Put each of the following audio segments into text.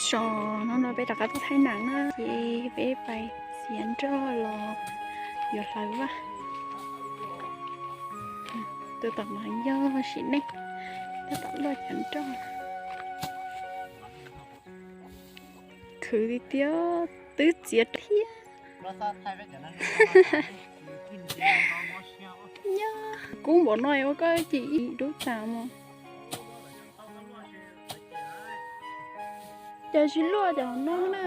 Zos no no peb rov qab tuaj thaij neem na, ces peb pais txiav nroj los yuav hlawv vaj. Tus tom no yog sim neej, tab tom luaj cov nroj. Khwv tiag tiag, twb txiav thiab. Nyob kub npaum no ua koj ces ib dub tas mos. Cas tsis luaj cov no na.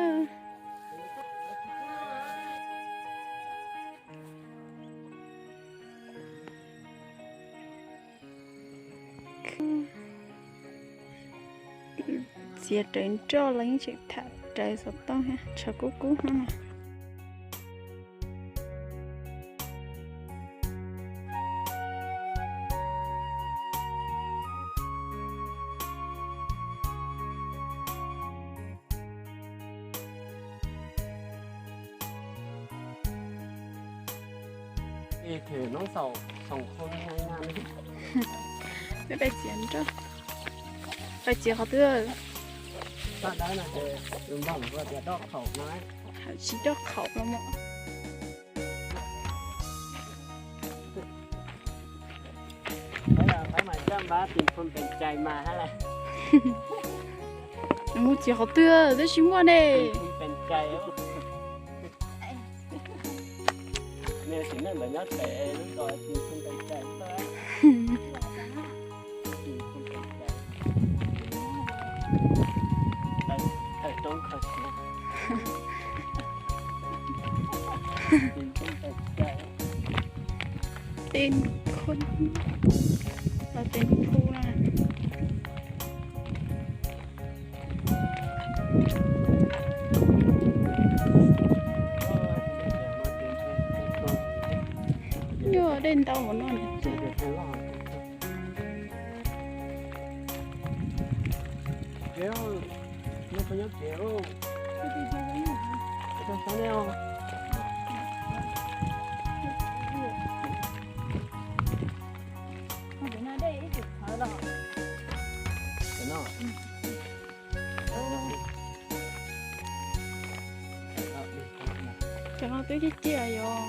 Txiav rawv nroj los yeej tseem tham rawv xov tooj thiab, tshav kub kub no. Peb pais txiav nroj, pais txiav qhov twg? Tsis doj khaum los mas. Mus txiav qhov twg twb tsis muaj ne. Tej khub los tej khub na. Yog dej ntau ua no. Cov no twb ciaj ciaj yom.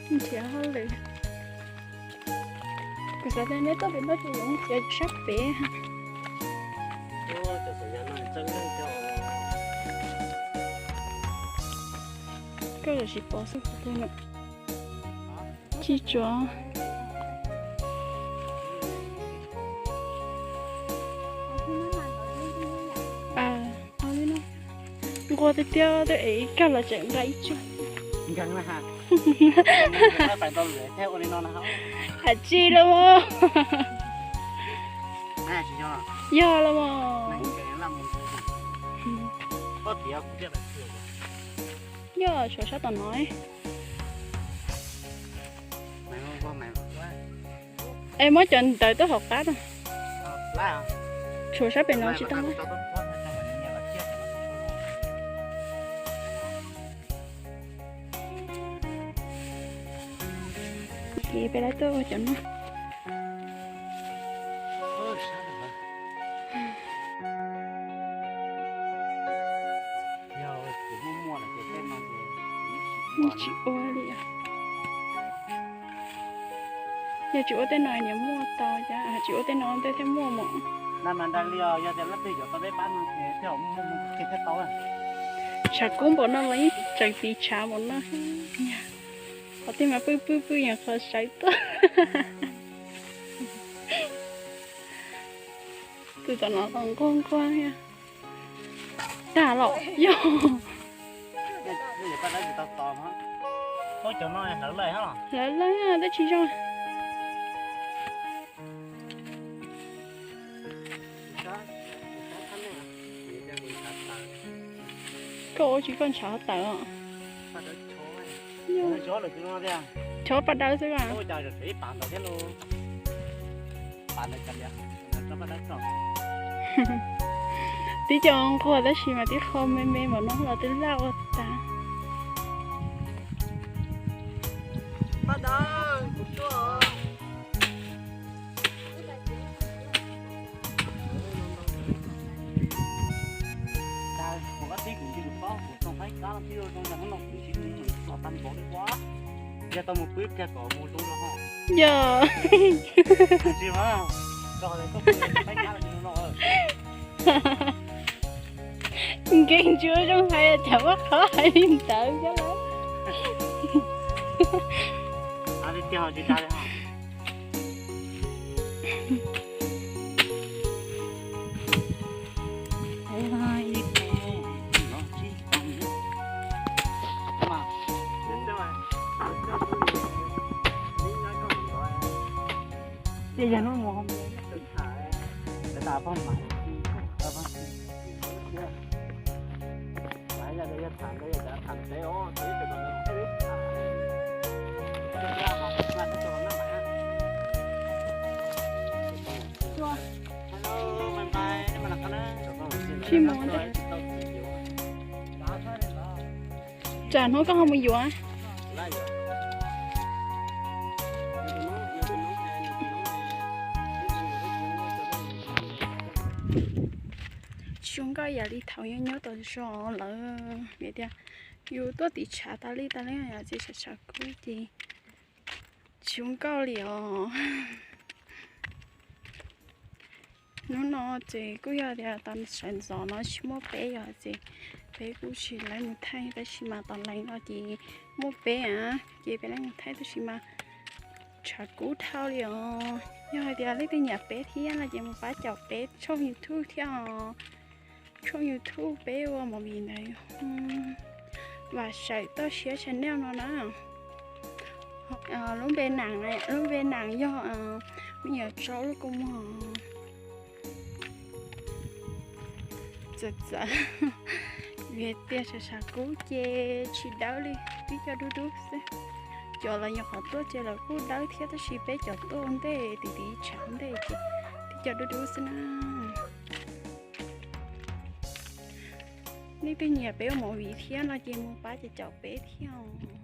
Nrhiav hauj lwm. Kuv xav tias neb tuaj pem no ces yuav nrhiav sab pem. Koj yuav tsis pom xwb qhov twg na. Tsis tsuav. Nquag tiag tiag, twb ev ib kag los tseem nqa ib tsuag. Has tsis los mas. Yog los mas. Yog tshuav sab tom no. Es muab cov ntawd tuaj hauv qab na. Tshuav sab pem no tsis tau. Ces peb lawv tuaj ua cov no. Tsis ua li. Yog tsis ua tej no niam muaj tau cas, tsis ua tej no tej thiaj muaj mos. Tshav kub npaum no los yeej tseem tiv tshav npaum no. Qhov twg mas pwj pwj pwj yeej qhov sawv tuaj. Tus tom no los nquag nquag thiab. Tag los yog. Hlawv lawm twb tsis zoo. Koj ua tsis koj ntshav tawm os. Chob pas dawb xwb a. Twb cov nquag tab sis mas twb qho me me npaum no los twb laj ua tas. Yog. Nkees tsis ua zoo hais, cas muab qhov hais li ntawd thiab lauj. Tsis mus, tsam hnub koj ho mus yuav. Tsis zoo nkauj ib yam li thaum nyob nyob tom zos lawm, vim tias yus tuaj tim tshav tas li tas li, yog tsis tshav tshav kub ces tsis zoo nkauj li os. Hnub no ces kuj yog tias tau sawv ntxov no tsis muaj peb yom, ces peb kuj tsis lawv mus thaij, tab sis mas tom leej no ces muaj peb a, ces peb lawv mus thaij tab sis mas tshav kub dhau li os. Yog hais tias leej twg nyiam peb thiab no ces mus pab caum peb tshooj YouTube thiab os. Tshooj YouTube peb ua movie ntawd, Vam Sawm Toj Siab channel no na. Lub npe nam, lub npe nam yog me nyuam tsau lub kua muag. Txawm txawm vim tias tshav tshav kub ces tsis dawb li, tib co dub dub xwb. Cov los nyuam qhuav tuaj ces lawv kuj dawb thiab tab sis peb cov tuaj ntej tim tim tshav ntej ces tib co dub dub xwb na. Leej twg nyiam peb ua movie thiab no ces mus pab ces caum peb thiab.